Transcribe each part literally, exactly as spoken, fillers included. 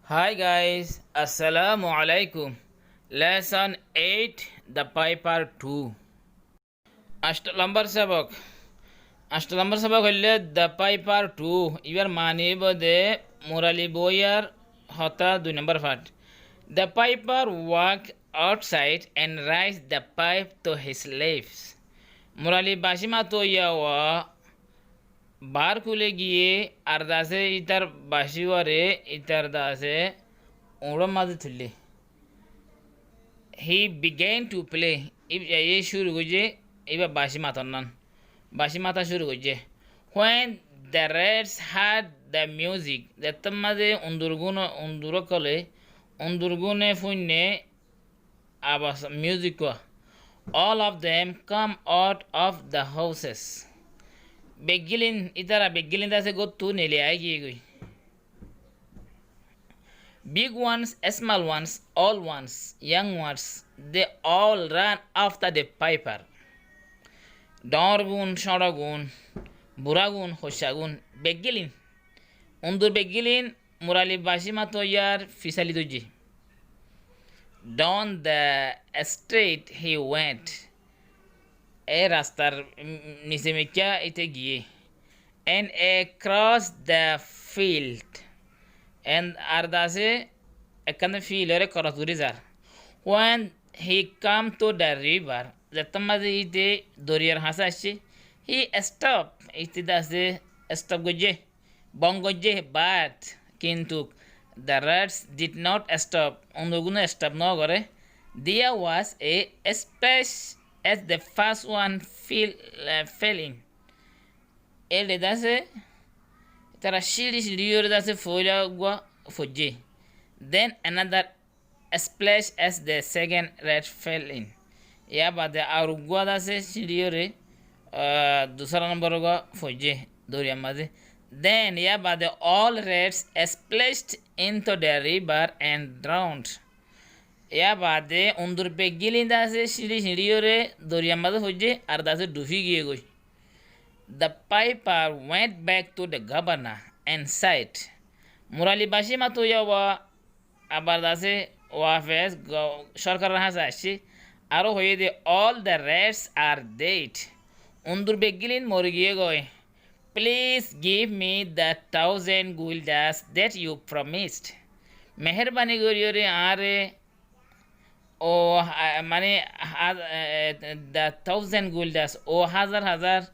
Hi guys, Assalamu alaikum. Lesson eight, The Piper two. Añcto lombor sobok. Añcto lombor sobok óilde The Piper two. Íbar mani óibo de Murali boiyar hotá dui nombor part. The piper walked outside and raised the pipe to his lips. Murali baci matóiya uá baár kule giyé ar dase ítar baci uáre ítar dase uñçór mazé tuillé. He began to play. Íb-, e, e cúru goijjé, íba baci matonnan. Baci mata cúru goijjé. When the rats heard the music, zettót mazé undurgúne, undur ókkole, undurgúne fúinne abas, music uá. All of them come out of the houses. Beggílin, ítara beggílin dase góttu neli aái giyégoi. Big ones, small ones, old ones, young ones, they all ran after the piper. Dhoóñr gún, cóñço gún, burá gún, hoiccá gún, beggílin. Undur beggílin Murali baci matóiyar fisali dóijje. Down the street he went. E rastar, mm, nise mikká íte giyé. And across the field. And ar dase ekkán field ore cross gorí zar. When he come to the river, zettót mazé íte doriyar hañsé aiccé, he stop. Íte dase stop goijjé. Bon goijjé, but kintu the rats did not stop. Undurgúne stop no goré. There was a splash as the first one fell, eh, fell in. Éçe dase, ítara cíñçi cíñçi yóre dase foóila uggúa foijjé. Then another splash as the second rat fell in. Yá baade ar uggúa dase cíñçi yóre, ah, dusára nombor uggúa foijjé doriyar mazé. Then yá baade all rats splashed into the river and drowned. Yá baade undur beggílin dase cíñçi cíñçi yóre doriyar mazé foijjé ar dase dhufi giyégoi. The piper went back to the governor and said, Murali baci matóiya uá abar dase wafes go-, sorkaror hañsé aiccé, aró hoiyé de, all the rats are dead. Undur beggílin mori giyégoi. Please give me the thousand guilders that you promised. Meherbani gorí yóre añáre ó, a, mane, ha-, e, e, the thousand guilders, ó házar házar,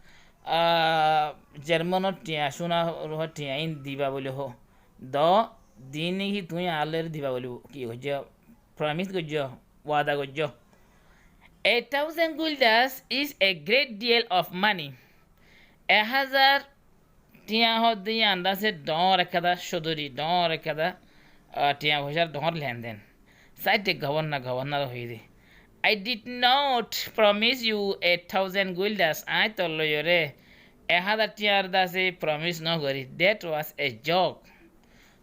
a, Germanor thiañ, cúnar thiañ ín diba bóli hoó. Do, di niki tuñí añár loi diba bóli ki goijjó, promise goijjó, wada goijjó. A thousand guilders is a great deal of money. Ek házar thiañ hoódde yían dase dhoóñr ekkán códori, dhoóñr ekkán, ah, thiañ foicár dhoóñr lenden. Said the governor, governor hoiyé de, I did not promise you a thousand guilders. Aññí tolloi ore ek házar thiañr dase promise nógorí. That was a joke.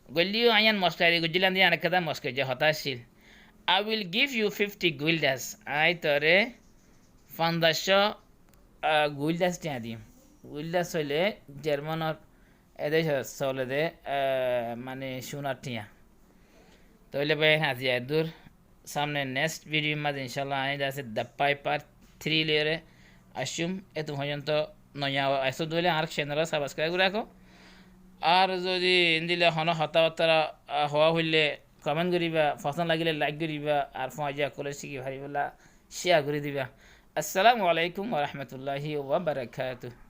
Goillíyo aññí yían moskari goijjílam de, yían ekkán moskari hotá accíl. I will give you fifty guilders. Aññí tore fonzaiccó, ah, guilders thiañ dim. Guilders óile Germanor e decót sole de, ah, mane cúnar thiañ. Tóile bái, aijja eddúr. Samne next video mazé incállah aññí dase The Piper three loiyóre aiccúm. Etún foijjonto noya aiccó de óile añár channel subscribe gorí rakó. Ar zodi endilla honó hotábattá, ah, hoó óile comment goríba, fosón lagile like goríba, ar fuañti ókkole cíki faribólla share gorí diba. Assalamu alaikum wa rahmatullahi wa barakatuh.